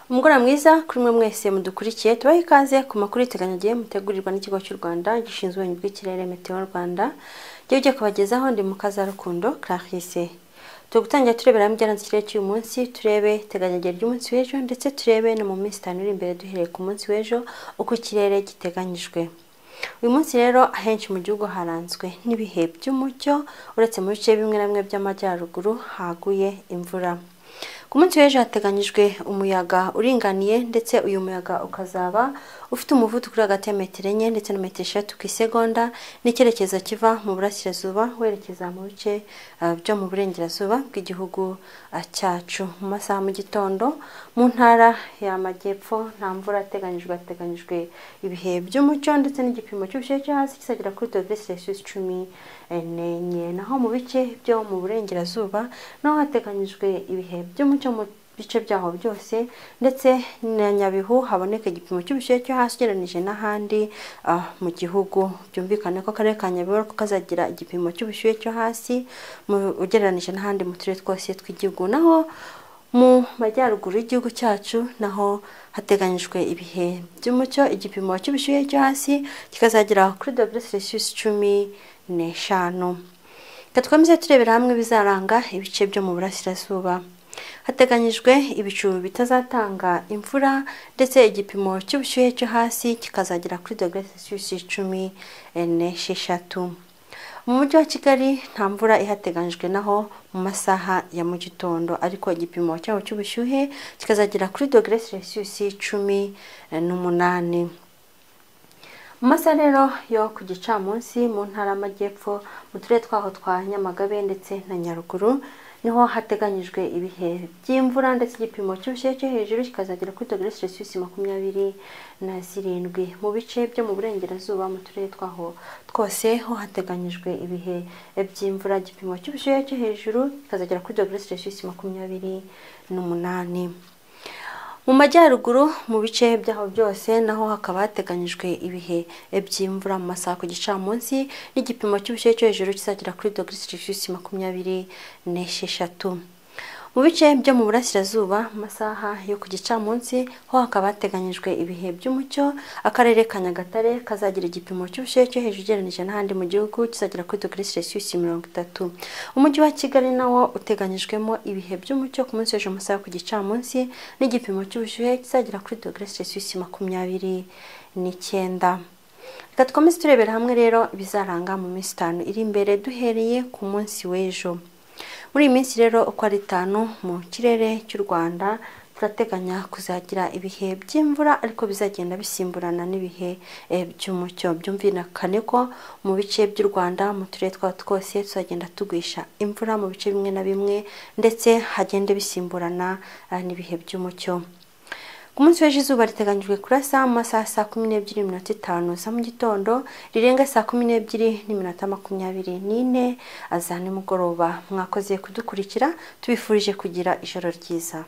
Umugoroba mwiza kuri mwe mwese mudukurikiye, tubahe ikaze ku makuru y'iteganyagihe mutegurirwa n'ikigo cy'u Rwanda gishinzwe ubumenyi bw'ikirere Meteo Rwanda. Igihe ugiye kubagezaho ndi Mukazarukundo Clarisse. Turi gutangira turebera hamwe ibyaranze ikirere cy'uyu munsi, turebe iteganyagihe ry'umunsi w'ejo ndetse turebe no mu minsi 5 iri imbere duhereye ku munsi w'ejo uko ikirere giteganyijwe. Uyu munsi rero ahenshi mu gihugu haranzwe n'ibihe by'umucyo, uretse mu bice bimwe na bimwe by'amajyaruguru haguye imvura. Ku munsi w'ejo hateganyijwe umuyaga uringaniye ndetse uyu muyaga ukazaba ufite umuvuduko uri hagati ya metero 4 ndetse na metero 3 ku isegonda, n'icyerekezo kiva mu burasirazuba werekeza mu bice byo mu burengerazuba bw'igihugu cyacu. Mu masaha mu gitondo mu ntara y'amajyepfo nta mvura ateganyijwe, hateganyijwe ibihe by'umucyo ndetse n'igipimo cy'ubushyuhe cyo hasi kizagera kuri dogere Celsius 14. Naho mu bice byo mu burengerazuba naho hateganyijwe ibihe by'umucyo mu bice byaho byose, ndetse na Nyabihu haboneka igipimo cy'ubushyuhe cyo hasi ugereranije n'ahandi mu gihugu. Byumvikane ko akarere ka Nyabihu ko kazagira igipimo cy'ubushyuhe cyo hasi ugereranije n'ahandi mu turere twose tw'igihugu. Naho mu majyaruguru y'igihugu cyacu naho hateganyijwe ibihe by'umucyo, igipimo cy'ubushyuhe cyo hasi kikazagera kuri dogere Celsius 15. Reka twemeze turebera hamwe bizaranga ibice byo mu burasirazuba. Hateganyijwe ibicu bitazatanga imvura ndetse igipimo cy'ubushyuhe cyo hasi kikazagera kuri dogere Celsius 16. Mu mujyi wa Kigali nta mvura ihateganyijwe naho mu masaha ya mu gitondo, ariko igipimo cyaho cy'ubushyuhe kikazagera kuri dogere Celsius 18. Mu masaha rero yo ku gicamunsi mu ntara y'amajyepfo mu turere twaho twa Nyamagabe ndetse na Nyaruguru niho hateganyijwe ibihe by'imvura ndetse igipimo cy'ubushyuhe cyo hejuru kikazagera kuri dogere Celsius 27. Mu bice byo mu burengerazuba mu turere twaho twose ho hateganyijwe ibihe by'imvura, igipimo cy'ubushyuhe cyo hejuru kikazagera kuri dogere Celsius 28. Mu majyaruguru mu bice byaho byose naho hakaba hateganyijwe ibihe by'imvura mu masaha ku gicamunsi n'igipimo cy'ubushyuhe cyo hejuru kizagera kuri dogere Celsius 26. Mu bice byo mu burasirazuba mu masaha yo ku gicamunsi ho hakaba hateganyijwe ibihe by'umucyo, akarere ka Nyagatare kazagira igipimo cy'ubushyuhe cyo hejuru ugereranije n'ahandi mu gihugu kizagera kuri dogere Celsius 30. Umujyi wa Kigali nawo uteganyijwemo ibihe by'umucyo ku munsi w'ejo mu masaha yo ku gicamunsi n'igipimo cy'ubushyuhe kizagera kuri dogere Celsius 29. Reka dukomeze turebera hamwe rero ibizaranga mu minsi 5 iri imbere duhereye ku munsi w'ejo. Muri iyi minsi rero uko ari 5 mu kirere cy'u Rwanda turateganya kuzagira ibihe by'imvura ariko bizagenda bisimburana n'ibihe by'umucyo. Byumvikane ko mu bice by'u Rwanda mu turere twa twose tuzagenda tugwisha imvura mu bice bimwe na bimwe ndetse hagende bisimburana n'ibihe by'umucyo. Ku munsi w'ejo izuba riteganyijwe kurasa mu masaha saa 12:05 za mu gitondo rirenga saa 12:24 za nimugoroba. Mwakoze kudukurikira, tubifurije kugira ijoro ryiza.